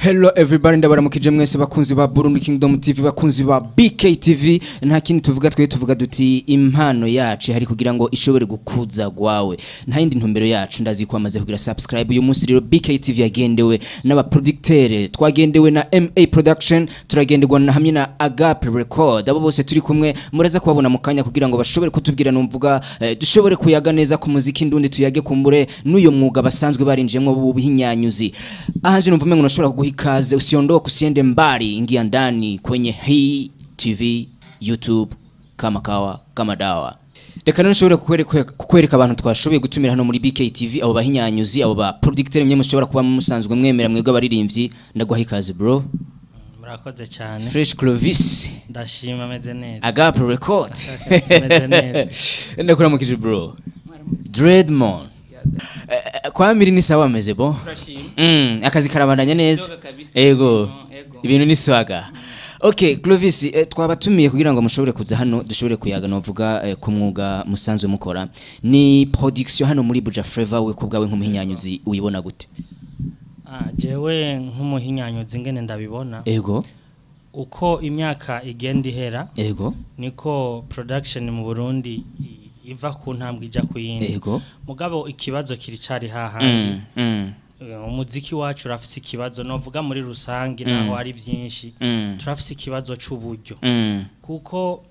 Hello everybody, ndabaramukije mwese bakunzi ba Burundi Kingdom TV, bakunzi ba BKTV. Nta kindi tuvuga, twe tuvuga duti impano yacu hari kugira ngo ishobore gukuza gwawe, nta yindi ntumbero yacu. Ndazi ko amaze kugira subscribe. Uyu munsi rero BKTV yagendewe n'aba producteur, twagendewe na MA Production, turagenderwa na hamwe na Agape Record. Abo bose turi kumwe muraza kubabona mu kanya kugira ngo bashobore kutubwira, numvuga dushobore kuyaga neza ku muziki ndundi, tuyage kumbure n'uyo mwuga basanzwe barinjiyemwo b'ubuhinyanyuzi. Ahanje numva umengo nashobora kuguha ikaze, usiondoke, usiende mbali, ingia ndani kwenye hii TV, YouTube, kama kawa kama dawa. Reka rero nshobore kukwereka abantu twashoboye gutumira hano muri BKTV, abo bahinyanyuzi, abo ba producteur mwe mushobora kuba musanzwe mwemera mwebwe abaririmbyi. Ndaguha ikaze, bro. Murakoze cyane. Fresh Clovis. Ndashima, ameze neza. Agape Record. Tumeze neza. Ndakuramukije, bro Dreadmon. Kwa miri ni sawa, ameze bon. Turashima. Akazi karabandanya neza. Yoga kabisa. Ego. Ego. Ibintu ni swaga. Okay, Clovis, twabatumiye kugira ngo mushobore kuza hano dushobore kuyaga, novuga ku mwuga musanzwe mukora. Ni production hano muri Buja Flavor, we kubwawe nk'umuhinyanyuzi uyibona gute? Ah, jewe nk'umuhinyanyuzi ngene ndabibona, uko imyaka igenda ihera niko production mu Burundi iva ku ntambwe ija ku yindi. Mugabo ikibazo kiri cari hahandi. Umuziki wacu urafise ikibazo, novuga muri rusange, naho ari byinshi, turafise ikibazo c'uburyo, kuko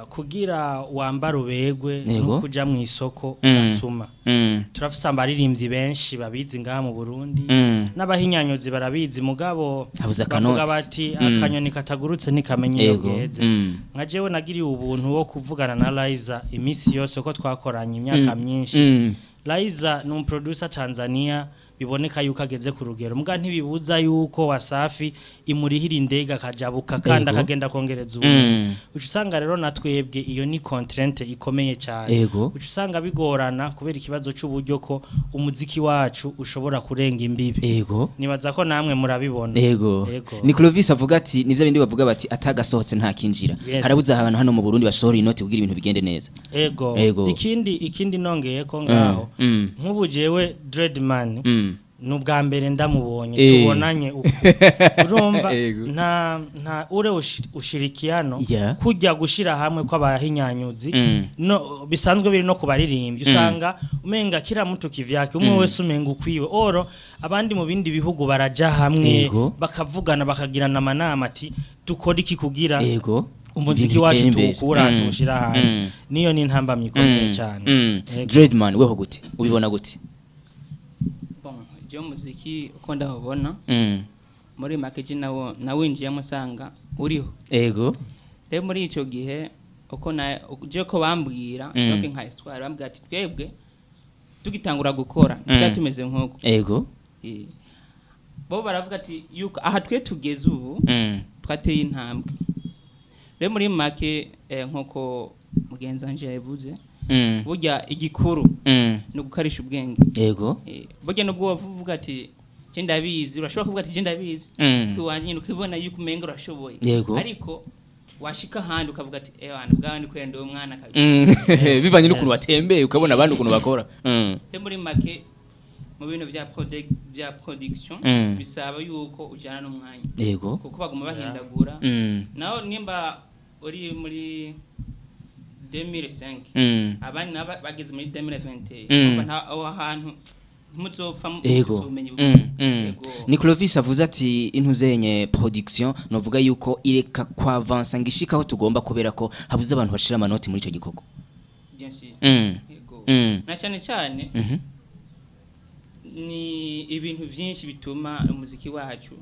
kugira wambara ubegwe no kuja mu isoko ugasuma. Turafise abaririmbyi benshi babizi ngaha mu Burundi, n'abahinyanyuzi barabizi, mugabo Habuze bavuga akanoti. bati akanyoni katagurutse ntikamenya iyo bweze. Nka jewe nagiriye ubuntu wo kuvugana na Liza iminsi yose, ko twakoranye imyaka myinshi. Liza ni umuproducer Tanzania, biboneka yuko ageze ku rugero, muga ntibibuza yuko Wasafi imurihira indege akajabuka kandi akagenda kongereza ubumenyi. Uca usanga rero na twebwe iyo ni contrainte ikomeye cyane. Uca usanga bigorana kubera ikibazo c'uburyo ko umuziki wacu ushobora kurenga imbibi. Nibaza ko namwe murabibona. Ego. Ni Clovis avuga ati nivyo bindi bavuga bati atagasohotse nta kinjira. Harabuze ahantu hano mu Burundi basohora inoti kugira ibintu bigende neza. Ego. Ikindi nongeye ko ngaho, nk'ubu jewe Dreadman ni ubwa mbere ndamubonye, tubonanye uku, urumva, nta ure ushirikiano, kujya gushira hamwe kw'abahinyanyuzi no bisanzwe biri no kubaririmbyi. Usanga umenga kila mtu kivyake, umwe wese umenga ukwiwe. Oro abandi mu bindi bihugu baraja hamwe, bakavugana, bakagirana amanama ati dukora iki kugira umuziki Ibintu wacu bitera imbere. tuwukura, tuwushira ahandi. Niyo ni intambamyi ikomeye cyane. Ego. Dreadman, weho gute ubibona gute? Bon, je umuziki uko ndawubona, muri make je nawo nawinjiyemo usanga uriho. Rero muri ico gihe uko na je ko bambwira, donc nka histoire bambwira ati twebwe tugitangura gukora twari tumeze nk'uko. Bo baravuga ati yuko aha twe tugeze ubu twateye intambwe. Rero muri make, nk'uko mugenzi wanje yabivuze, burya igikuru ni ugukarisha ubwenge. Burya nubwo wavuga ati je ndabizi, urashobora kuvuga ati je ndabizi kiwanye nyine, ukibona yuko umenga urashoboye, ariko washika ahandi ukavuga ati ewana bwawe ni kwenda uwo mwana kabisa. Bivanye n'ukuntu watembeye ukabona abandi ukuntu bakora. Rero muri make mu bintu bya production bisaba yuko ujana n'umwanya, kuko baguma bahindagura. Naho nimba uri muri 2005, abandi nabo bageze muri 2021, urumva aho hantu ntimuzopfa mufise ubumenyi bumwe. Ego. Ni Clovis avuze ati intuzenye production novuga yuko ireka kwavansa ngishika aho tugomba kubera ko habuze abantu bashira amanoti muri ico gikorwa. Bien sûr. Ego. Na cyane cyane ni ibintu byinshi bituma umuziki wacu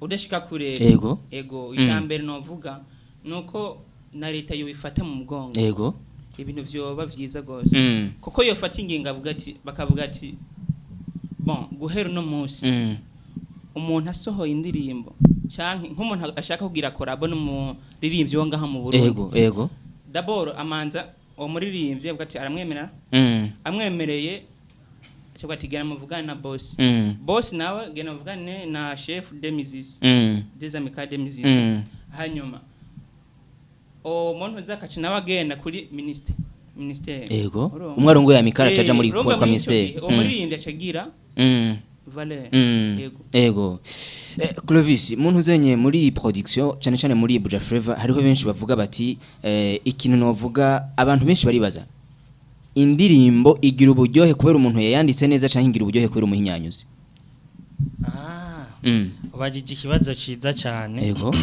udashika kure. Ego, icya mbere novuga nuko na leta yobifata mu mugongo, ibintu vyoba vyiza gose, kuko yofata ingingo avuga ati, bakavuga ati bon, guhera uno munsi umuntu asohoye indirimbo canke nk'umuntu ashaka kugira collabo n'umuririmbyi wo ngaha mu Burundi, Ego, ego. d'abord amanza uwo muririmbyi avuga ati aramwemerera, amwemereye acavuga ati genda muvugane na boss, boss nawe genda muvugane na chef de musiciens, des amicales des musiciens. Hanyuma uwo muntu uzakaca nawe agenda kuri ministère. Ego. Umwe arongoye amicale acaja muri Urumva kwa muri ico ministère. gihe, uwo muririmbyi acagira Valeur. Yego. Ego. Clovis, muntu uzenye muri production cyane cyane muri Buja Flavor, hariho benshi bavuga bati ikintu novuga, abantu benshi baribaza indirimbo igira uburyohe kubera umuntu yayanditse neza canke igira uburyohe kubera umuhinyanyuzi. Ubajije ikibazo ciza cyane. Ego.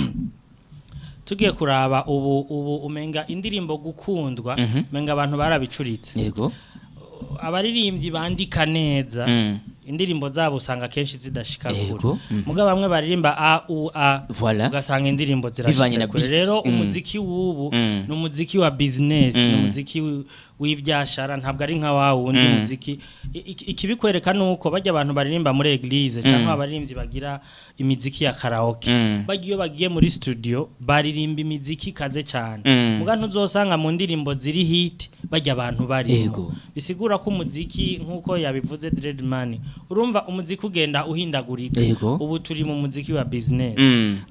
Tugiye kuraba ubu umenga indirimbo gukundwa, umenga abantu barabicuritse. Yego. Abaririmbyi bandika neza, indirimbo zabo usanga kenshi zidashika kure. Mugabo bamwe baririmba a u a, ugasanga indirimbo zirashitse kure. Rero umuziki w'ubu ni umuziki wa business, ni umuziki w'ibyashara, ntabwo ari nka wa wundi muziki. Ikibikwereka nuko bajya abantu baririmba muri eglise cyangwa abaririmbyi bagira imiziki ya karaoke, bagiye bagiye muri studio baririmba imiziki kaze cyane. Muga ntuzosanga mu ndirimbo ziri hit bajya abantu barimo. Bisigura ko umuziki nkuko yabivuze Dreadman, urumva umuziki ugenda uhindagurika. Ubu turi mu muziki wa business.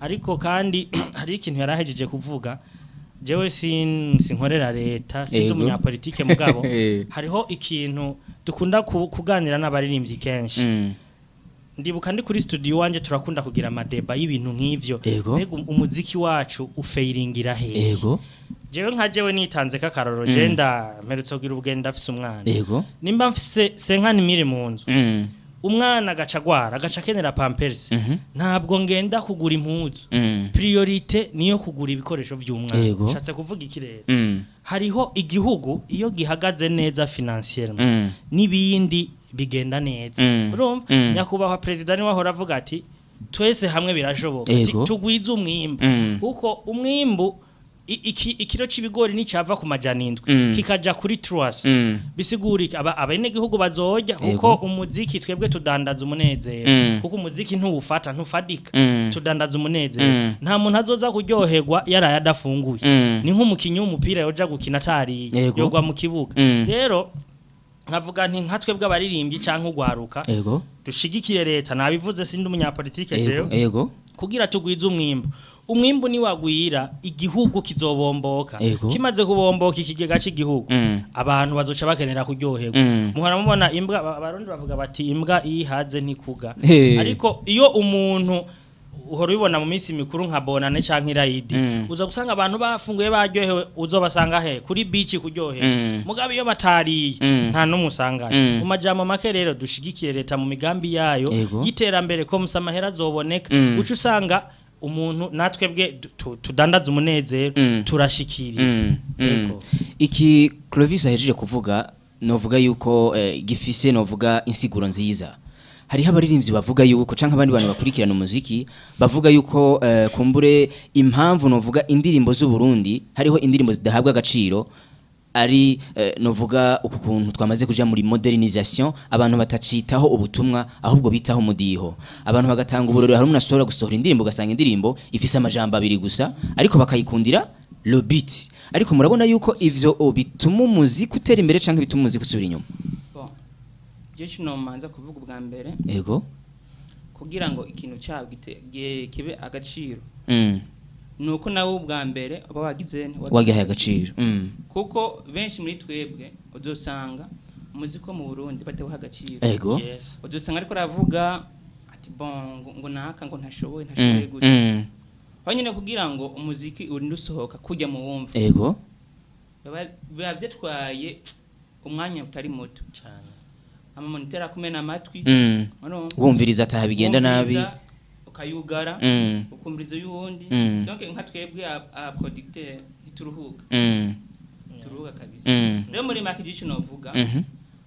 Ariko kandi hari ikintu yarahejeje kuvuga, jewe sinkorera leta, sindi umunyapolitike mugabo hariho ikintu dukunda kuganira n'abaririmbyi kenshi. Ndibuka ndi kuri studio wanje turakunda kugira amadeba y'ibintu nk'ivyo. Mbega umuziki wacu ufeiringira hehe? Yego. Jewe nka jewe nitanze kakaroro, je mperutse kugira ubugenda afise umwana. Nimba mfise 50,000 mu nzu, umwana agaca agwara, agaca akenera pampers, ntabwo ngenda kugura impuzu. Priorite niyo kugura ibikoresho by'umwana. Nshatse kuvuga iki rero? Hariho igihugu iyo gihagaze neza financièrement, n'ibindi bigenda neza. Urumva nyakubahwa president niwe ahora avuga ati twese hamwe birashoboka, tugwize umwimbu. Kuko umwimbu ikiro c'ibigori nicava ku majana 7 kikaja kuri truas, bisigura abenegihugu bazojya. Kuko umuziki twebwe tudandaza umunezero, kuko umuziki ntuwufata ntufadika, tudandaza umunezero. Nta muntu azoza kuryoherwa yaraye adafunguye. Ni nk'umukinyi w'umupira yoja gukina atariye, yogwa mu kibuga. Rero nkavuga nti nka twebwe abaririmbyi canke ugwaruka dushigikire leta, nabivuze sindi umunyapolitike jewe, kugira tugwize umwimbu. Umwimbu ni wagwira igihugu kizobomboka. Kimaze kubomboka ikigega c'igihugu, abantu bazoca bakenera kuryoherwa. Muhora mubona imbwa, abarundi bavuga bati imbwa ihaze ntikuga. Ariko iyo umuntu uhora ubibona mu minsi mikuru nka bonane canke irayidi, uza gusanga abantu bafunguye baryohewe, uzobasanga he kuri beach kuryohewe. Mugabe iyo batariye nta numusanganye. Mu majambo make rero dushigikire leta mu migambi yayo y'iterambere, ko musamahera azoboneka. Uca usanga umuntu natwebwe tudandaza umunezero, turashikiriye. Yego. Iki Clovis ahejeje kuvuga, novuga yuko gifise novuga insiguro nziza. Hariho abaririmbyi bavuga yuko canke abandi bantu bakurikirana umuziki bavuga yuko kumbure impamvu novuga indirimbo z'u Burundi hariho indirimbo zidahabwa agaciro ari novuga uku kuntu twamaze kuja muri modernisation, abantu batacitaho ubutumwa ahubwo bitaho umudiho. Abantu bagatanga uburori, hari umuntu ashobora gusohora indirimbo ugasanga indirimbo ifise amajambo abiri gusa ariko bakayikundira le beat. Ariko murabona yuko ivyo bituma umuziki utera imbere canke bituma umuziki usubira inyuma? Bon, je cinomanza kuvuga ubwa mbere. Yego. Kugira ngo ikintu cyawe kibe agaciro, nuko nawe ubwa mbere uba wagize wagihaye agaciro. Kuko benshi muri twebwe udusanga umuziki wo mu Burundi batawuha agaciro. Yego. Udusanga ariko aravuga ati bon ngo naka ngo ntashoboye gute. Aho nyine kugira ngo umuziki urinde usohoka kujya mu wumva. Yego. Biba vyatwaye umwanya utari muto cyane. Amamonitera kumena amatwi. Wumviriza ataha bigenda nabi, ukayugara, ukumviriza y'uwundi. Donc nka twebwe a producteur ntituruhuka. Turuhuka kabisa. Rero muri make igice novuga,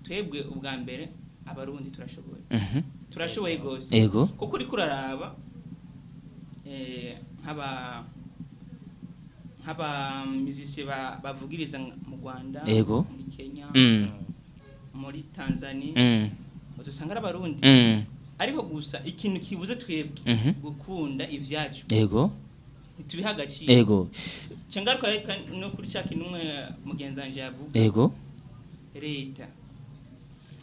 twebwe ubwa mbere abarundi turashoboye. Turashoboye gose. Yego. Kuko uri kuraraba nk'aba musiciens bavugiriza mu Rwanda, muri Kenya, muri Tanzania, udusanga ari abarundi. Ariko gusa ikintu kibuze twebwe gukunda ivyacu. Yego. Ntitubiha agaciro. Yego. Cengaruka no kuri cya kintu umwe mugenzi wanje yavuga. Yego. Leta.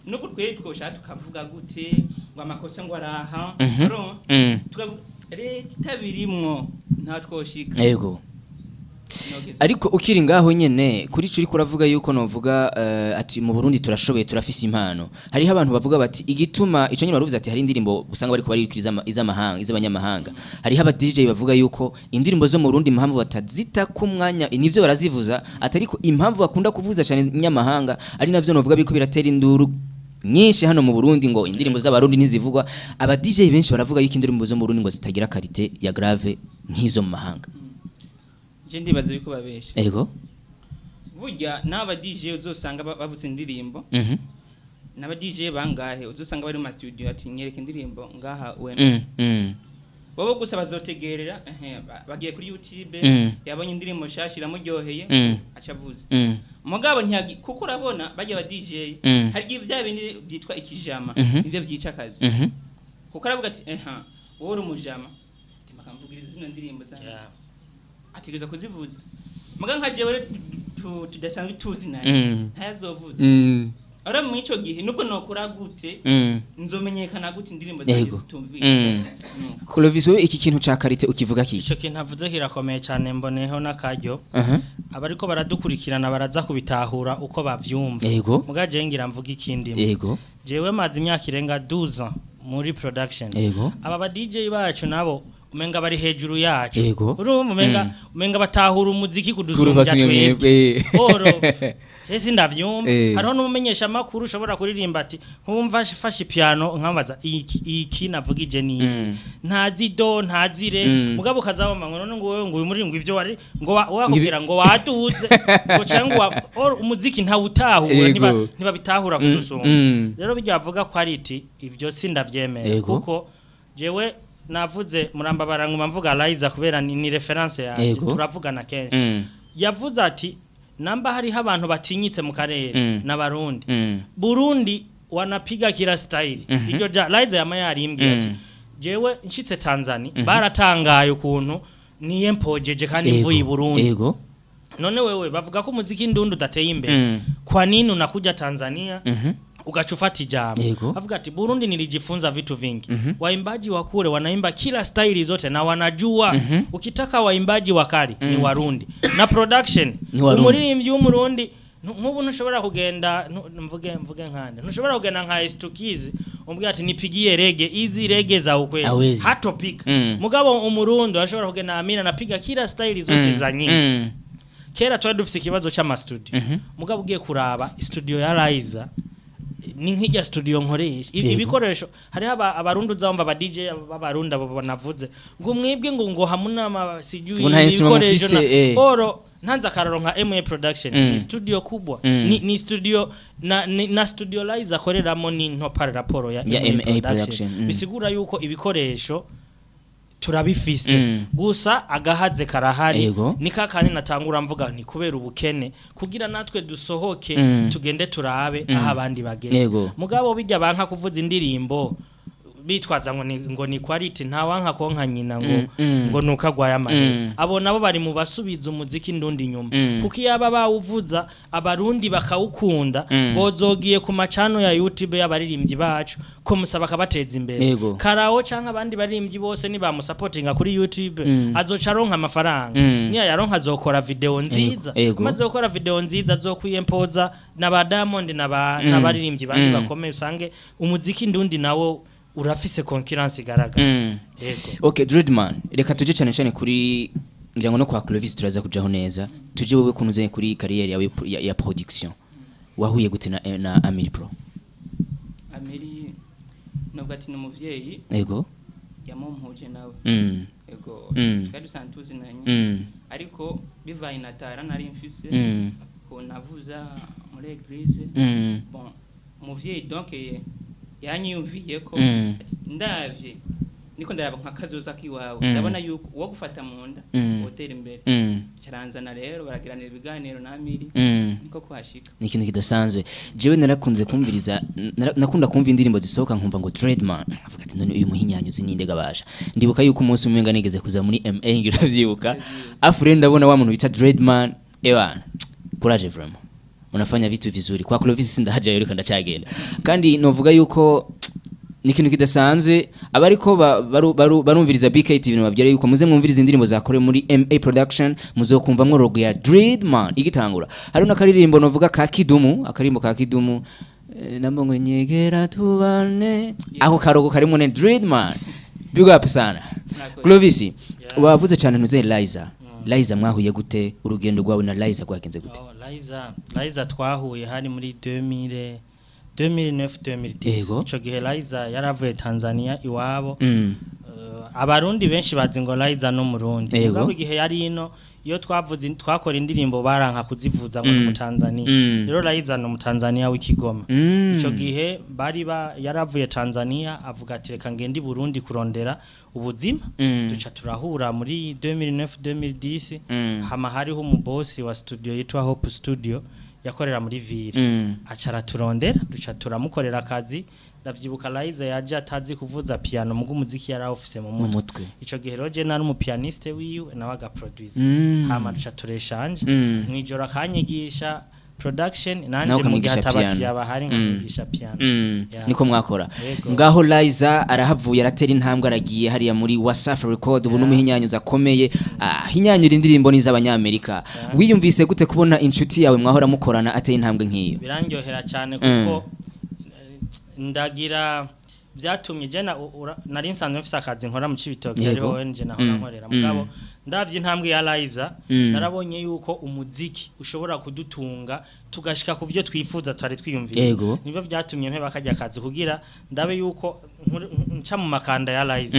Nuko twebwe twoshaka tukavuga gute ngo amakosa ngo araha, tukavuga leta itabirimwo nta twoshika. Yego. Ariko ukiri ngaho nyene kuri cyo uriko uravuga yuko novuga ati mu Burundi turashoboye, turafise impano. Hariho abantu bavuga bati igituma ico nyene baruvuze ati hari indirimbo usanga bariko barikiriza iz'amahanga, iz'abanyamahanga. Hariho aba DJ bavuga yuko indirimbo zo mu Burundi impamvu batazita ku mwanya nivyo barazivuza, atariko impamvu bakunda kuvuza cyane nyamahanga ari navyo novuga biko biratera induru nyinshi hano mu Burundi ngo indirimbo z'abarundi ntizivugwa. Aba DJ benshi baravuga yuko indirimbo zo mu Burundi ngo zitagira qualité ya grave nk'izo mu mahanga. Je ndibaza yuko babesha. Ego. Burya n'aba DJ uzosanga bavuze indirimbo. N'aba DJ bangahe uzosanga bari mu studio ati nyereka indirimbo ngaha weme. Bobo gusa bazotegerera bagiye kuri YouTube yabonye indirimbo shashi iramuryoheye acavuze. Mugabo ntiyagi kuko urabona bajya ba DJ hari ibya bindi byitwa ikijama nivyo byica akazi. Kuko aravuga ati wowe uri umujama timakamvugiriza zino ndirimbo zanjye. Ategereza kuzivuza. Muga nka jewe tudasanzwe tuzi naye ntayazovuza. Ara mu ico gihe nubwo nokora gute nzomenyekana gute indirimbo zanjye zitumvira. Clovis, wewe iki kintu ca qualité ukivuga ki? Ico kintu avuze kirakomeye cyane, mboneho n'akaryo. Abariko baradukurikirana baraza kubitahura uko bavyumva. Muga je ngira mvuga ikindi. Yego. Jewe maze imyaka irenga 12 muri production. Aba ba DJ bacu nabo umenga bari hejuru yacu. Urumva umenga batahura umuziki kudusumbya twebwe. Oro Jesi ndavyumva. Hariho n'umumenyesha makuru ushobora kuririmba ati nkumva fashe piano nkambaza iki navugije ni ntazi do ntazire mugabo kazabama ngo none ngo wewe ngo uyu muri ngo ivyo wari ngo wakubwira ngo waduze ngo cyangwa umuziki ntawutahura niba bitahura kudusumba. Rero bijya avuga quality ivyo sindavyemera kuko jewe navuze murambabara nguma mvuga Liza kubera ni reference yanjye turavugana kenshi. Yavuze ati namba hariho abantu batinyitse mu karere n'abarundi. Burundi wanapiga kila style. Iryo ja Liza yama yarimbwiye ati jewe nshitse Tanzania baratangaye ukuntu niye mpojeje kandi mvuye i Burundi. Yego. None wewe bavuga ko umuziki ndundu udateye imbere. Kwa nini unakuja Tanzania? Ukachufata ijambo. Avuga ati Burundi nilijifunza vitu vingi. Waimbaji wa kule wanaimba kila staili zote na wanajua. Ukitaka waimbaji wakali ni Warundi. Na production umuririmbyi w'umurundi nkubu ntushobora kugenda mvuge nkande. Ntushobora kugenda nka Estukizi umbwira ati nipigie reggae, hizi reggae za ukweli. Hatopika. Mugabo umurundi ashobora kugenda Amina napiga kila staili zote za nyingi. Kera twari dufise ikibazo c'ama studio. Mugabo ugiye kuraba studio ya Liza ni nk'ijya studio nkoresha ibikoresho hariho abarundi uzamva aba DJ b'abarundi abo banavuze ngo mwibwe ngo hamuna sijui ibikoresho na oro ntanza kararo nka MA Production ni studio kubwa ni studio na studio Liza akoreramo ni nto par raporo ya MA Production bisigura yuko ibikoresho turabifise gusa agahaze karahari nikakane natangura mvuga nti kubera ubukene kugira natwe dusohoke tugende turabe aho abandi bageze. Mugabo bijya banka kuvuza indirimbo bitwaza ngo ni quality nta wanka konka nyina ngo nukagwaye amahera. Abo nabo bari mu basubiza umuziki ndundi nyuma kuko yaba bawuvuza abarundi bakawukunda bozogiye ku macano ya YouTube y'abaririmbyi bacu ko musaba kabateza imbere. Karao canka abandi baririmbyi bose ni bamusupportinga kuri YouTube azoca aronka amafaranga niya yaronka azokora video nziza maze gukora video nziza azokwiyempoza na ba Diamond na n'abaririmbyi bandi bakomeye usange umuziki ndundi nawo urafise concurrence igaragara. Yego. Okay, Dreadman, reka tuje cyane cyane kuri ngira ngo no kwa Clovis turaza kujaho neza. Tuje wewe kunuze kuri carrière yawe ya production. Wahuye gute na Amiri Pro? Amiri nubwo ati n'umuvyeyi. Yego. Yamumpuje nawe. Yego. Twari dusanzwe tuzinanye. Ariko bivaye na tara nari mfise ko navuza muri église. Bon, umuvyeyi donc yanyiyumviye ko ndavye niko ndaraba nka kazoza kiwawe ndabona yuko uwo gufata mu nda hoteli imbere kiranzana rero baragiranira ibiganiro na Amiri niko kwashika. Ni ikintu kidasanzwe. Jewe narakunze kumviriza nakunda kumva indirimbo zisohoka nkumva ngo Dreadman avuga ati none uyu muhinyanyuzi ninde gabasha. Ndibuka yuko umunsi umwe nigeze kuza muri MA ngiravyibuka afure ndabona wa muntu bita Dreadman ewana courage vraiment unafanya vitu vizuri. Kwa Clovis sindahaja yoreka ndacagenda kandi novuga yuko Ni ikintu kidasanzwe abariko barumviriza BKTV nababwira yuko muze mwumviriza indirimbo zakorewe muri MA Production, muzokumvamwo logo ya Dreadman igitangura. Hari n'akaririmbo novuga ka Kidumu, akaririmbo ka Kidumu nambongo nyegera tubane, ako karogo karimo ne Dreadman. Big up sana. Clovis, wavuze cyane ntuze Liza. Liza mwahuye gute? Urugendo rwawe na Liza rwagenze gute? Liza twahuye hari muri 2009 2010. Ico gihe Liza yaravuye Tanzania iwabo. Abarundi benshi bazi ngo Liza no Murundi. Mugabo igihe yari ino iyo twavuze twakora indirimbo baranka kuzivuza ngo mu Tanzania. Rero Liza no mu Tanzania w'Ikigoma. Ico gihe bari yaravuye Tanzania avuga ati reka ngende Burundi kurondera ubuzima. Duca turahura muri 2009 2010. Hama hariho umubosi wa studio yitwa Hope Studio yakorera muri ville. Acara turondera duca turamukorera akazi. Ndavyibuka Liza yaje atazi kuvuza piano mugu muziki yari office mu mutwe. Ico gihe Roger nari umu pianiste wiwe nawe aga producer. Hama duca tureshanje mwijoro akanyigisha production nanje mu gihe atabakiriya bahari nkamwigisha piano. Niko mwakora. Ngaho Liza arahavuye aratera intambwe aragiye hariya muri Wasafi Record, ubu n'umuhinyanyuza akomeye, hinyanyura indirimbo n'iz'abanyamerika. Wiyumvise gute kubona inshuti yawe mwahora mukorana ateye intambwe nk'iyo? Birandyohera cyane kuko ndagira byatumye je nari nsanzwe mfise akazi nkora mu Cibitoke hariho nje naho nkorera, mugabo ndavye intambwe ya Liza narabonye yuko umuziki ushobora kudutunga tugashika kuvyo twifuza twari twiyumviye. Nivyo byatumye mpeba kajya akazi kugira ndabe yuko nca mu makanda ya Liza.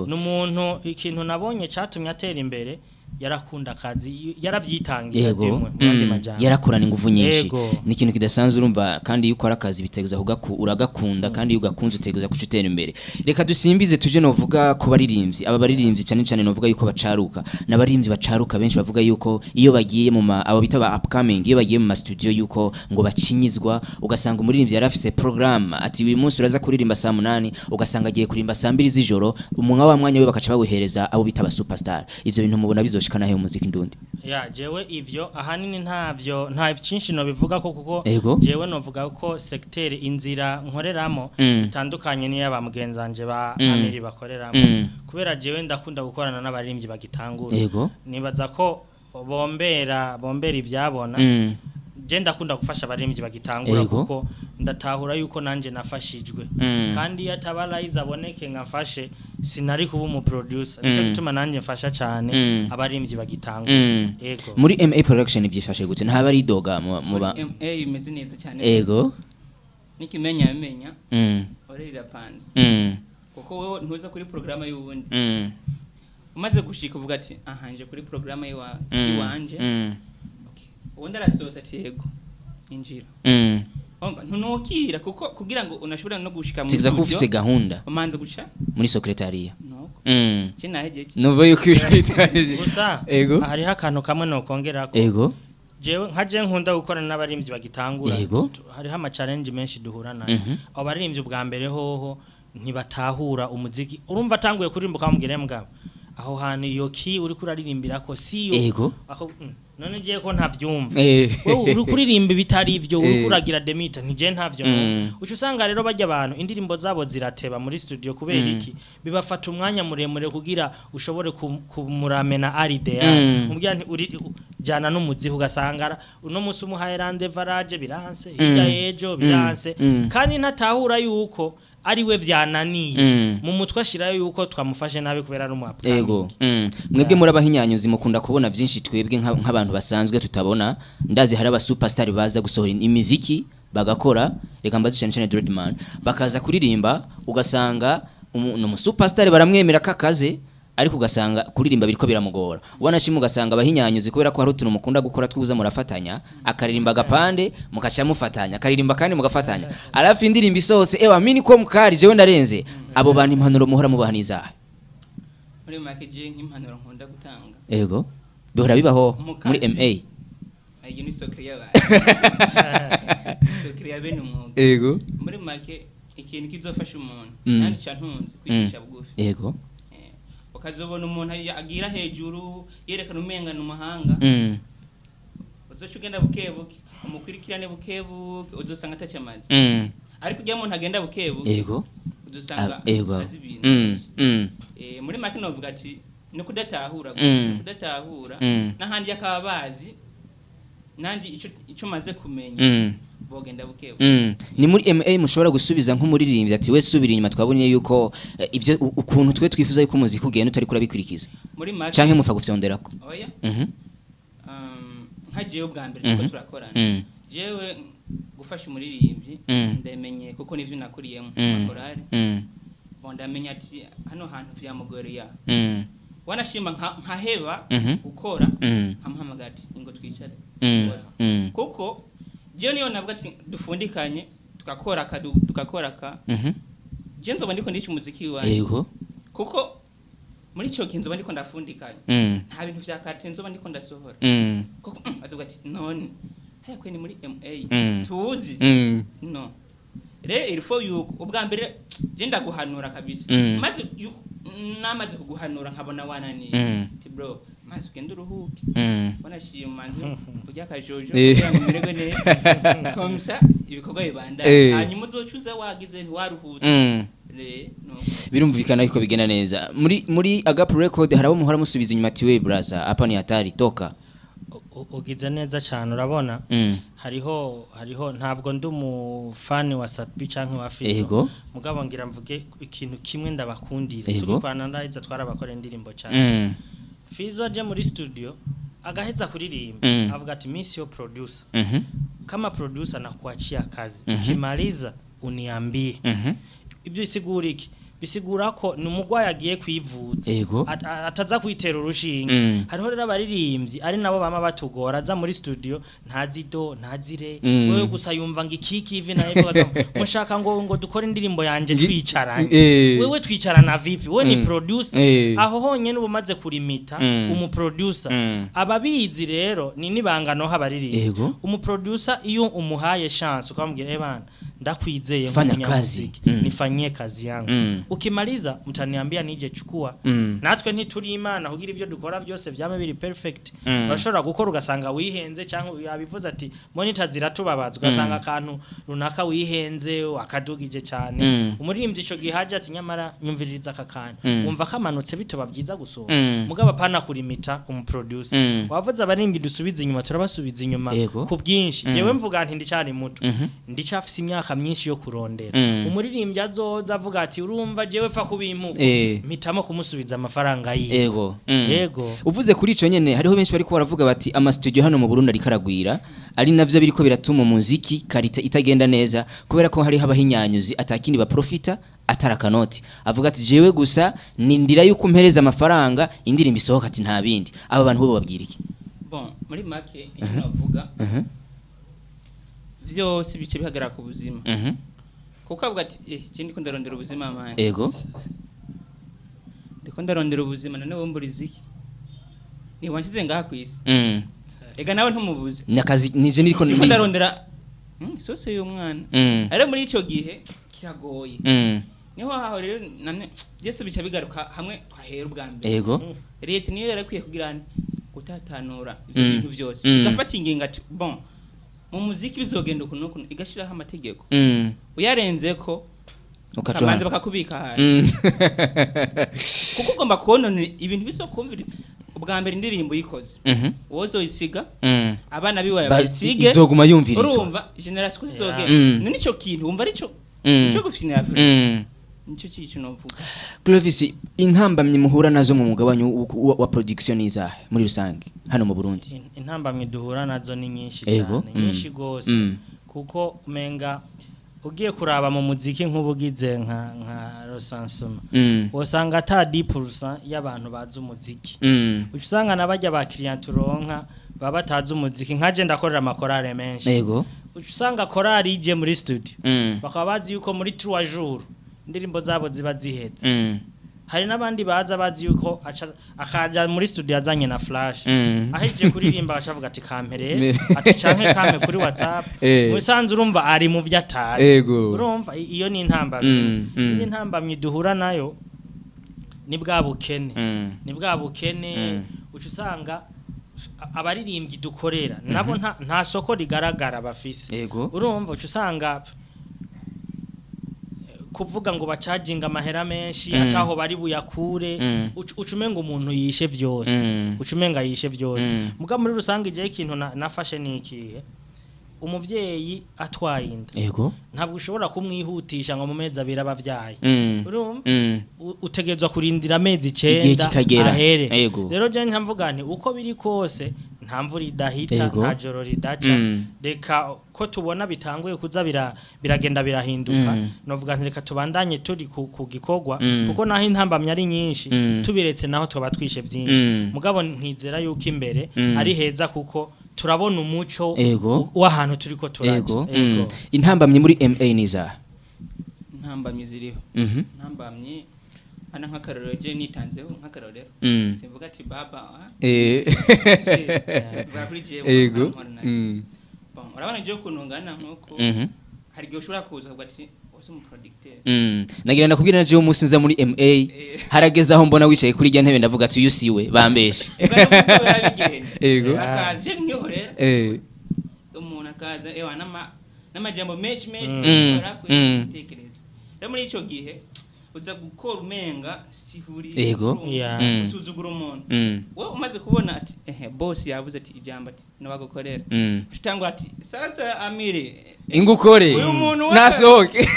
N'umuntu ikintu nabonye catumye atera imbere yarakunda akazi, yaravyitangira dimwe mu majambo, yarakorana ingufu nyinshi. Ni ikintu kidasanzwe urumva, kandi iyo ukora akazi bitegeza uragakunda, kandi iyo ugakunze utegeza kucutera imbere. Reka dusimbize tuje novuga ku baririmbyi. Aba baririmbyi cyane cyane novuga yuko bacaruka, n'abaririmbyi bacaruka benshi bavuga yuko iyo bagiye mu abo bita ba upcoming, iyo bagiye mu ma studio yuko ngo bacinyizwa, ugasanga umuririmbyi yarafise program ati uyu munsi uraza kuririmba saa 8, ugasanga agiye kuririmba saa 2 z'ijoro, umunwa wa mwanya we bakaca bawuhereza abo bita ba superstar. Ivyo bintu mubona bizoshikana he muziki ndundi? Ya jewe ivyo ahanini ntavyo nta byinshi no bivuga ko kuko jewe novuga ko secteur inzira nkoreramo itandukanye niya ba mugenzanje ba Amiri bakoreramo, kubera jewe ndakunda gukorana n'abaririmbyi bagitangura. Nibaza ko bombera ivyabona. Je ndakunda gufasha abaririmbyi bagitangura kuko ndatahura yuko nanje nafashijwe, kandi ataba Liza aboneke nkamfashe sinari kuba umu producer. Nico gituma nanje mfasha cyane abaririmbyi bagitangura. Yego. Muri MA Production byifashe gute? Nta bari doga mu ba MA imeze neza cyane. Yego. Nikimenya yamenya. Orera panze. Kuko wewe ntuza kuri programa y'ubundi. Umaze gushika uvuga ati ahanje kuri programa iwanje. Okay. Ubundi arasohota ati yego injira. Omba ntunukira kuko kugira ngo unashobora no gushika mu studio. Ufise gahunda. Umanze guca muri secretariat. Nuko. Kinahejeje. Nuvo yuko ibitaje. Gusa hariho akantu kamwe no kongerako. Ego. Jewe nkaje nkunda gukorana n'abaririmbyi bagitangura. Hariho ama challenge menshi duhura nayo. Abo baririmbyi ubwa mbere hoho ntibatahura umuziki. Urumva atanguye kuririmba ukamubwira mbwa aho hantu iyo ki uri kuraririmbira ko siyo. Aho none ngiye ko ntavyumva. Wowe uri kuririmba bitari ivyo, uri kuragira demita nije ntavyo. Ucu usanga rero bajya abantu indirimbo zabo zirateba muri studio kubera iki? Bibafata umwanya muremure kugira ushobore kumuramena aridea. Umubwira nti uri jana n'umuziho ugasangara uno musi umuhaye rendez-vous biranse, hirya ejo biranse, kandi ntatahura yuko ari we byananiye mu mutwe ashirayo yuko twamufashe nabi kubera ari umwapfa. Yego. Mwebwe muri abahinyanyuzi mukunda kubona byinshi twebwe nk'abantu basanzwe tutabona. Ndazi hari aba superstar baza gusohora imiziki bagakora, reka mbaze cyane cyane Dreadman, bakaza kuririmba ugasanga umu superstar baramwemera kakaze, ariko ugasanga kuririmba biriko biramugora. Wanashima ugasanga abahinyanyuzi kubera ko hari utuntu mukunda gukora twuza murafatanya, akaririmba agapande mukaca mufatanya, akaririmba kandi mugafatanya, alafu indirimbo isose ewa mini ko mukari jewe ndarenze. Abo bantu impanuro muhora mubahaniza muri make je nk'impanuro nkunda gutanga. Yego. Bihora bibaho muri MA. Ayo ni sokre y'abantu. Sokre ya bene umwuga. Yego. Muri make ikintu kizofasha umuntu nandi cantunze kwicisha bugufi. Yego. Ukazobona umuntu agira hejuru yerekana umenga n'umuhanga. Uzoca ugenda bukebuke umukurikirane bukebuke uzosanga atacamaze. Ariko ujya umuntu agenda bukebu Ego. Udusanga Ego. azi ibintu. Muri make novuga ati no kudatahura kudatahura n'ahandi yakaba bazi nandi ico maze kumenya bogenda bukebu. Ni muri MA mushobora gusubiza nk'umuririmbyi ati we subira inyuma twabonye yuko ivyo ukuntu twe twifuza yuko umuziki ugenda utari kurabikurikiza. Muri make canke mufa gufyonderako. Oya. Nka jewe ubwa mbere tuko turakorana. Jewe gufasha umuririmbyi ndamenye kuko nivyo nakuriyemo makorari. Bon ndamenya ati hano hantu vyamugoriya. Wanashima nkaheba gukora nkamuhamagara ati ingo twicare. Kuko jewe niyo navuga ati dufundikanye tukakora tukakora ka. Je nzoba ndiko ndica umuziki wanje. Yego. Kuko muri ico kinzo nzoba ndiko ndafundikanye. Nta bintu vya karte nzoba ndiko ndasohora. Kuko azovuga ati none haya kwe ni muri MA tuzi. No. Rero il faut yuko ubwa mbere je ndaguhanura kabisa. Maze namaze kuguhanura nkabona wananiye. Ti bro maze ugende uruhuke. Wanashima nzo ujya kajojo kugira ngo umererwe neza. Comme ça ibikorwa bibanda. Hanyuma uzocuza wagize ntiwaruhutse. No. Birumvikana yuko bigenda neza. Muri Agap Record harabo muhora musubiza inyuma ati we brother hapa ni hatari toka. Ugize neza cyane urabona. Hariho ntabwo ndi umufani wa Satbi canke wa Fizo. Mugabo ngira mvuge ikintu kimwe ndabakundira. Turi ndaiza twarabakora indirimbo cyane. Fizo aje muri studio agaheza kuririmba avuga ati miss your producer. Kama producer nakuachia kazi. Ukimaliza uniambie. Ibyo bisigura iki? Bisigura ko ni umugwayi agiye kwivuza ataza kwitera urushinge. Hariho rero abaririmbyi ari nabo bama batugora aza muri studio ntazi do ntazire wewe gusa yumva ngo ikiki ivi na ivuga mushaka ngo dukore indirimbo yanje twicaranye. Wewe twicarana vipi? Wewe ni producer. Aho honyene ubumaze kurimita umu producer ababizi rero ni nibangano habaririmbyi. Umu producer iyo umuhaye chance ukamubwira eh bana ndakwizeye nk'umunyamuziki nifanyie kazi yangu. Ukimaliza mtaniambia nije chukua. Natwe ntituri Imana kugira ivyo dukora byose vyame biri perfect. Urashobora gukora ugasanga wihenze cyangwa yabivuze ati monitor ziratubabaza ugasanga akantu runaka wihenze akadugije cyane. Umuririmbyi ico gihaje ati nyamara nyumviririza aka kantu wumva kamanutse bitoba byiza gusoma. Mugabo apana kurimita umuproducer. Wavuze abaririmbyi dusubiza inyuma turabasubiza inyuma ku bwinshi. Jewe mvuga nti ndicari muto ndicafise imyaka myinshi yo kurondera. Umuririmbyi azoza avuga ati urumva jewe pfa kubimpuko mpitamo kumusubiza amafaranga yiwe. Yego. Yego. Uvuze kuri ico nyene hariho benshi bariko baravuga bati ama studio hano mu Burundi ariko aragwira ari navyo biriko biratuma umuziki karita itagenda neza kubera ko hari habahinyanyuzi atakindi ba profita atarakanoti. Avuga ati jewe gusa nindira yuko mpereza amafaranga indirimbo isohoka ati nta bindi. Aba bantu bo babwira iki? Bon muri make icyo navuga byose bice bihagara ku buzima. Kuko avuga ati je ndiko ndarondera ubuzima manje. Ego. Ndiko ndarondera ubuzima none womburiza iki? Ni wanshize ngaha kwisi. Ega nawe ntumubuze. Nakazi nije ndiko ndarondera sose y'umwana. Ari muri ico gihe kiragoye. Niho haho rero namwe byose bice bigaruka hamwe twahera ubwa mbere. Ego. Leta niyo yarakwiye kugira gutatanura ivyo bintu byose. Igafata ingingo ati bon mu muziki bizogenda ukuntu ukuntu igashiraho amategeko. Uyarenze ko ukabanza bakakubika hano. Kuko ugomba kubona ibintu bizokumvira ubwa mbere indirimbo yikoze. Wozoyisiga abana biwe bayisige izoguma yumvirizwa. Urumva generation izogenda. None ico kintu wumva arico cyo gufinira vure. Nico cyico novuga. Clovis, intambamye muhura nazo mu mugabanyo wa production izahe muri rusange hano mu Burundi? Intambamye duhura nazo ni nyinshi cyane, nyinshi gose. Kuko umenga ugiye kuraba mu muziki nk'ubugize nka recensement usanga ata 10% y'abantu bazi umuziki. Usanga nabajya ba client turonka baba batazi umuziki. Nkaje ndakorera amakorale menshi. Yego. Usanga korali ije muri studio bakaba bazi yuko muri 3 jours indirimbo zabo ziba zihetse. Hari nabandi baza bazi yuko akaja muri studio azanye na flash aheje kuririmba acavuga ati kampere ati canke kame kuri WhatsApp. Musanze urumva ari mu vyatazi. Urumva iyo ni intambamye. Ni intambamye duhura nayo ni bwa bukene. Ni bwa bukene uca usanga abaririmbyi dukorera nabo nta soko rigaragara bafise. Urumva uca usanga Kuvuga ngo bacaginga amahera menshi ataho bari buyakure, ucumenga umuntu yishe vyose, ucumenga yishe vyose. Muga muri rusange je ikintu nafashe ni ikihe, umuvyeyi atwaye inda ntabwo ushobora kumwihutisha ngo mu mezi abiri abavyaye, urumva utegerezwa kurindira amezi 9 ahere. Rero je ntamvuga nti uko biri kose nta mvura idahita nta joro ridaca, reka ko tubona bitanguye kuza biragenda birahinduka, novuga nti reka tubandanye turi ku gikorwa, kuko naho intambamye ari nyinshi tubiretse naho twaba twishe byinshi. Mugabo nkizera yuko imbere ari heza kuko turabona umuco w'ahantu turiko turaje. Intambamye muri MA niza intambamye ziriho, intambamye ana nkakarorero je nitanzeho nkakarorero, simvuga ati baba ego bon urabona je kunungana nkuko hari gihe ushobora kuza ukavuga ati ose mu producteur. Nagira ndakubwira naje umunsi nza muri MA harageze aho mbona wicaye kuri rya ntebe ndavuga ati uyu siwe bambeshe. Ego akaje nkihorera umuntu akaza ewa n'amajambo menshi menshi akora kwitekereza. Rero muri ico gihe uza gukora umenga sihuri usuzugura umuntu. Wowe umaze kubona ati boss yavuze ati ijambo ati nabagukorera, utangura ati sasa Amire ingukore nasohoke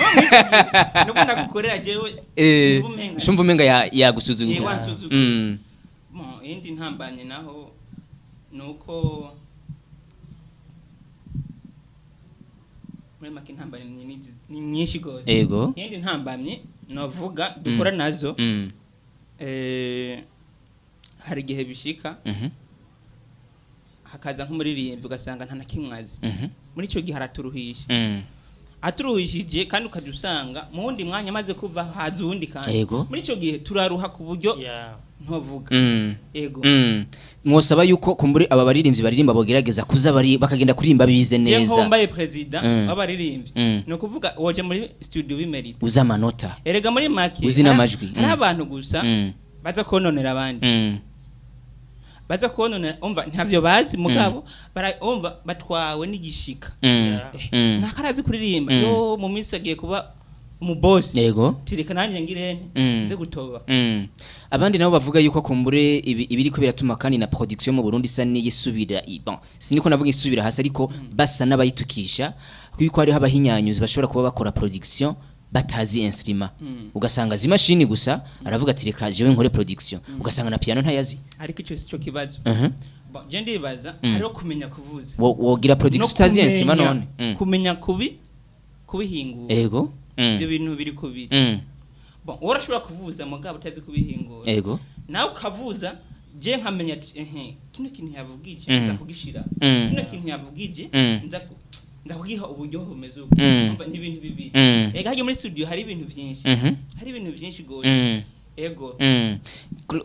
nuko nagukorera jewe shumva umenga yagusuzugura. Bon indi ntambanye naho nuko muri make ntambanye ni nyinshi gose. Indi ntambamye navuga dukora nazo hari gihe bishika hakaza nk'umuririmbyi ugasanga nta nakimwazi, muri ico gihe araturuhisha aturuhishije kandi ukadusanga mu wundi mwanya maze kuva haza uwundi kandi muri ico gihe turaruha ku buryo ntovuga. Ego mwosaba yuko kumburi aba baririmbyi baririmba bogerageza kuza bari bakagenda kuririmba bize neza. Nko mbaye president w'abaririmbyi no kuvuga woje muri studio bimerita uza amanota erega muri make uzi n'amajwi. Hari abantu gusa baza kononera abandi, baza kononera umva ntavyo bazi mugabo umva batwawe n'igishika nakarazi kuririmba yo mu minsi agiye kuba umuboss. Yego tireka nanjye ngirene nze gutoba. Abandi nabo bavuga yuko kumbure ibiriko biratuma kandi na production mu Burundi isa n'iyisubira, bon siniko navuga isubira hasi ariko basa n'abayitukisha kuko hariho abahinyanyuzi bashobora kuba bakora production batazi instrument, ugasanga zimashini gusa aravuga ati reka jewe nkore production, ugasanga na piano ntayazi. Ariko ico sico kibazo. Bon je ndibaza hariho kumenya kuvuza wogira production utazi instrument none kumenya kubihingura. Ego ibyo bintu biri kubiri. Bon urashobora kuvuza mugabo utazi kubihingura. Ego nawe ukavuza je nkamenya ati kino kintu yavugije nza kugishira, kino kintu yavugije nza ndakugiha uburyo bumeze uko. Umva ni ibintu bibiri. Ega haje muri studio hari ibintu byinshi, hari ibintu byinshi gose. Ego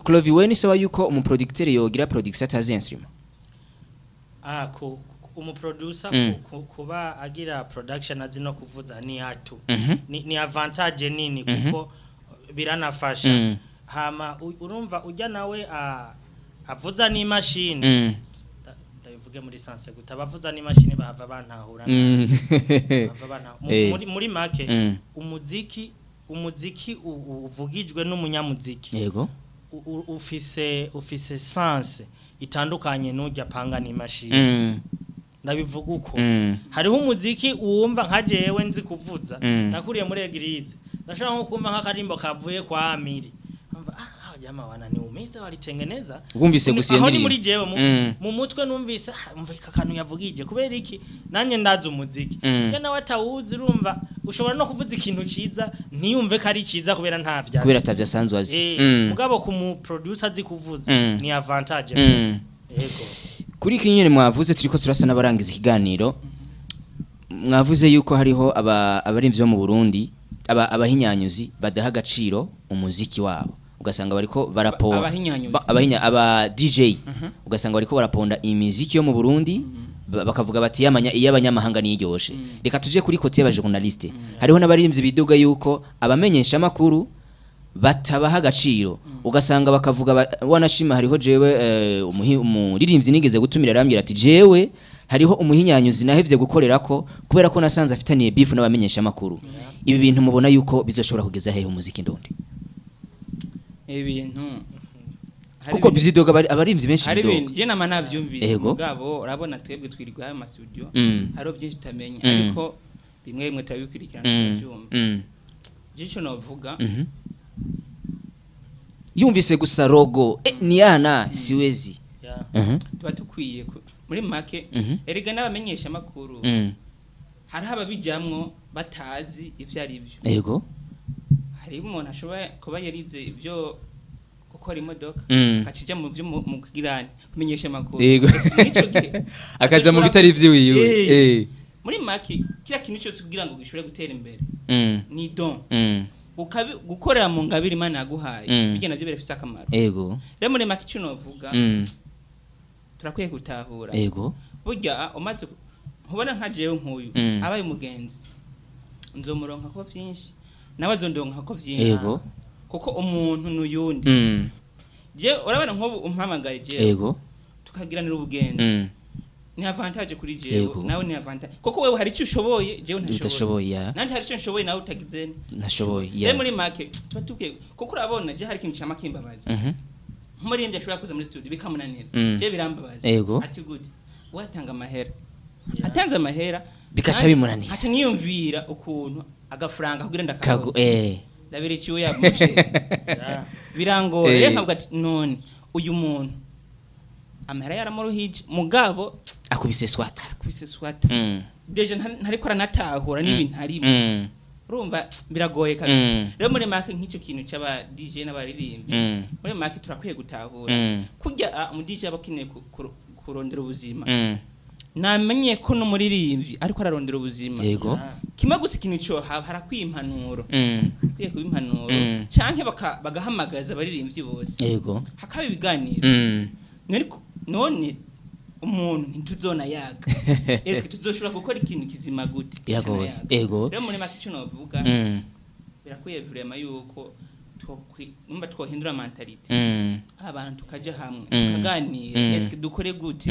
Clovi we ni sawa yuko umuproducteur yogira production atazi instrument? Ko umuproducer kuba agira production azi no kuvuza ni hatu ni avantage nini kuko biranafasha. Hama urumva ujya nawe avuza n'imashini ndabivuge muri sanse guta abavuza n'imashini bahava bantahura muri make umuziki uvugijwe n'umunyamuziki. Yego ufise sanse itandukanye n'ujya panga n'imashini. Ndabivuga uko hariho umuziki uwumva nka jewe nzi kuvuza nakuriye muri eglise ndashaka nko kumva nk'akarimbo kavuye kwa Amiri umva jamaa wananiumiza walitengeneza wumvise gusa aho ni muri jewe mu mutwe numvise umva ikakantu yavugije kubera iki nanye ndazi umuziki je nawe atawuzi urumva ushobora no kuvuza ikintu ciza ntiyumve ko ari ciza kubera ntavya kubera atavya sanzwe azi. Mugabo ku mu producer azi kuvuza ni avantage. Yego kuri kinyene mwavuze turiko turasa n'abarangiza ikiganiro, mwavuze yuko hariho abarimvyi bo mu Burundi abahinyanyuzi badaha agaciro umuziki wabo, ugasanga bariko baraponda aba DJ ugasanga bariko baraponda imiziki yo mu Burundi bakavuga bati yamanya iy'abanyamahanga niryoshe. Reka tuje kuri kote y'aba journaliste, hariho n'abarimvyi bidoga yuko abamenyesha makuru Batabaha agaciro, ugasanga bakavuga wanashima hariho jewe umuririmbyi nigeze gutumira arambwira ati jewe hariho umuhinyanyuzi nahevye gukorera ko kubera ko nasanze afitaniye beef n'abamenyesha makuru. Ibi bintu mubona yuko bizoshobora kugeza hehe umuziki ndondi? Ibintu kuko bizidoga abarimvyi benshi bidoga. Je nama navyumvise mugabo urabona twebwe twirirwa aya studio haro byinshi tutamenya, ariko bimwe bimwe turabikurikirana tubyumva. Je cyo novuga yumvise gusa rogo niana siwezi. Tuba tukwiye muri make erega n'abamenyesha makuru hari ababijamwo batazi ivyo ari byo. Yego, hari umuntu ashobora kuba yarize ibyo gukora imodoka akacija mu byo mu kugirana kumenyesha makuru akaja mu bitari vyiwiwe. Muri make kira kintu cyose kugira ngo gishobore gutera imbere ni don gukorera mu ngabire Imana yaguhaye bijye navyo birafise akamaro. Yego, rero muri make icyo novuga turakwiye gutahura. Yego, burya umaze nkubona nka jewe nkuyu abaye umugenzi nzomuronka ko byinshi nawe azondonka ko byinshi. Yego, kuko umuntu n'uyundi je urabona nkubu umpamagaye jewe. Yego, tukagiranira ubugenzi ni avantage kuri jewe nawe ni avantage kuko wewe hari icyo ushoboye jewe ntashoboye, nanje hari icyo nshoboye nawe utagize ntashoboye. Rero muri make tuba tukwiye kuko urabona je hari ikintu cyama kimbabaza nk'umuririmbyi ashobora kuza muri studio bikamunanira, je birambabaza ati gute watanga amahera atanze amahera bikaca bimunanira, aca niyumvira ukuntu agafaranga kugira ndakaronka ndabirikiwe yamushe birangora. Rero nkavuga ati none uyu muntu amahera yaramuruhije mugabo akubise swata deje ntariko aranatahura n'ibintu arimo urumva biragoye kabisa. Rero muri make nk'icyo kintu cy'aba DJ n'abaririmbi muri make turakwiye gutahura kujya mu DJ abakeneye kurondera ubuzima namenye ko n'umuririmbyi ariko ararondera ubuzima. Yego, kimwe gusa ikintu cyo harakwiye impanuro akwiye kuba impanuro canke bagahamagaza abaririmbyi bose. Yego, hakaba ibiganiro. None umuntu ntituzona yaga eske tuzoshobora gukora ikintu kizima gute? Biragoye. Yego, rero muri make icyo novuga birakwiye vraiment yuko numba twohindura mentality abantu tukaja hamwe tukaganira eske dukore gute.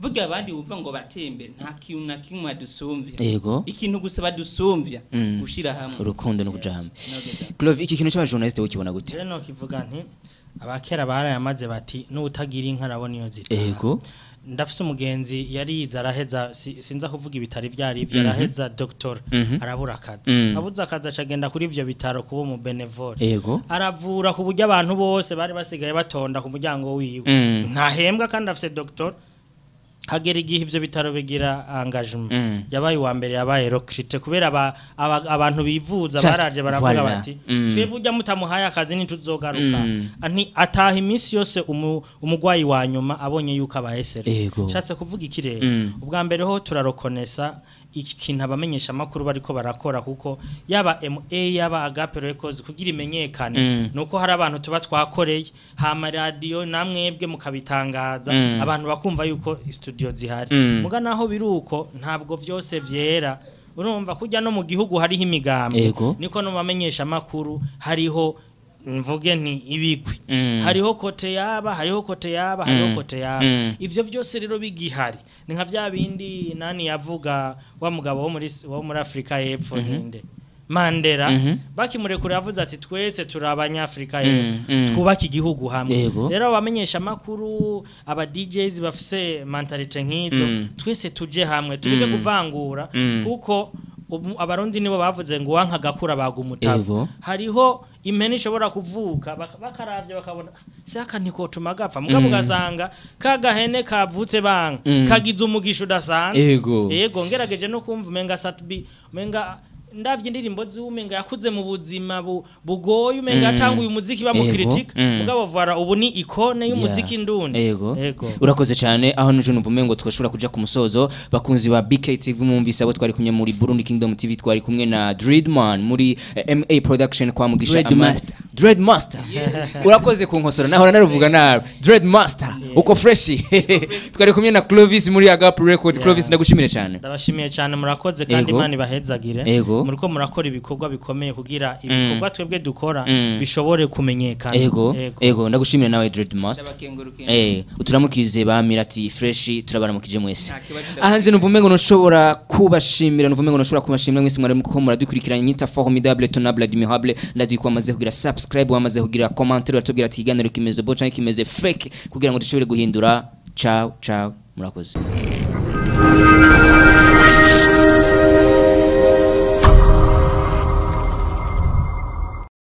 Burya abandi wumva ngo bateye imbere nta kintu na kimwe badusumvya. Yego, ikintu gusa badusumvya gushira hamwe urukundo no kuja hamwe. Clove, iki kintu cy'abajournaliste ukibona gute? Je no kivuga nti abakera barayamaze bati n'utagira inka arabona iyo zita. Yego, ndafise umugenzi yari yize araheza sinza kuvuga ibitari byari ivyo araheza doctor arabura akazi abuza akazi acagenda kuri ivyo bitaro kuba mu benevole. Yego, aravura ku buryo abantu bose bari basigaye batonda ku muryango wiwe ntahembwa kandi afise doctor. Hagera igihe ivyo bitaro bigira engagement yabaye uwa mbere yabaye recruté kubera abantu bivuza baraje baravuga bati twebwe ujya mutamuhaye akazi ntituzogaruka. Anti ataha iminsi yose umugwayi wa nyuma abonye yuko abaye sere. Shatse kuvuga iki rero? Ubwa mbere ho turarokonesa iki kintu abamenyesha makuru bariko barakora kuko yaba MA yaba Agape Records kugira imenyekane nuko hari abantu tuba twakoreye hama radio namwebwe mukabitangaza abantu bakumva yuko studio zihari. Muga naho biruko ntabwo vyose vyera urumva kujya no mu gihugu hariho imigambi niko no bamenyesha makuru hariho mvuge nti ibigwi hariho kote yaba hariho kote yaba hariho kote yaba ivyo byose rero bigihari ni nka bya bindi nani yavuga wa mugabo wo muri Afrika y'Epfo ninde Mandela bakimurekura yavuze ati twese turi abanyafrika y'Epfo twubaka igihugu hamwe. Rero abamenyesha makuru aba DJs bafise mentality nkizo twese tuje hamwe tureke kuvangura kuko abarundi nibo bavuze ngo wanka gakura bagumutava. Hariho impene ishobora kuvuka bakaravye bakabona saka niko tumagapfa mugabo ugasanga kagahene kavutse banga kagize umugisha udasanzwe. Yego, ngerageje no kumva umenga Satbi umenga ndavye indirimbo z'umenga yakuze mu buzima bugoye umenga yatanguye umuziki bamukritika mugabo vara ubu ni ikone y'umuziki ndundi. Yego, urakoze cyane. Aho nuje numva umengo twashobora kuja ku musozo. Bakunzi ba BKTV mwumvise abo twari kumwe muri Burundi Kingdom TV, twari kumwe na Dreadman muri MA Production kwa Mugisha Dread Master, urakoze kunkosora, nahora naruvuga nabi. Dread Master, uko fresh. Twari kumwe na Clovis muri Agap Record. Clovis, ndagushimire cyane. Ndabashimiye cyane, murakoze, kandi Imana ibahezagire. Muriko murakora ibikorwa bikomeye kugira ibikorwa twebwe dukora bishobore kumenyekana. Ego, ndagushimire nawe, Dread Master. Ndabakengurukiye. Uturamukirize bamira ati fresh, turabaramukije mwese. Nta kibazo. Ahanje nuvume ngo ntushobora kubashimira, nuvume ngo ntushobora kubashimira mwese mwari muko muradukurikiranye. Nyita formidable, tonable, admirable. Ndazi ko wamaze kugira subscribe, wamaze kugira commentaire, uratubwira ati ikiganiro kimeze bo canke kimeze fake, kugira ngo dushobore guhindura. Ciao ciao, murakoze.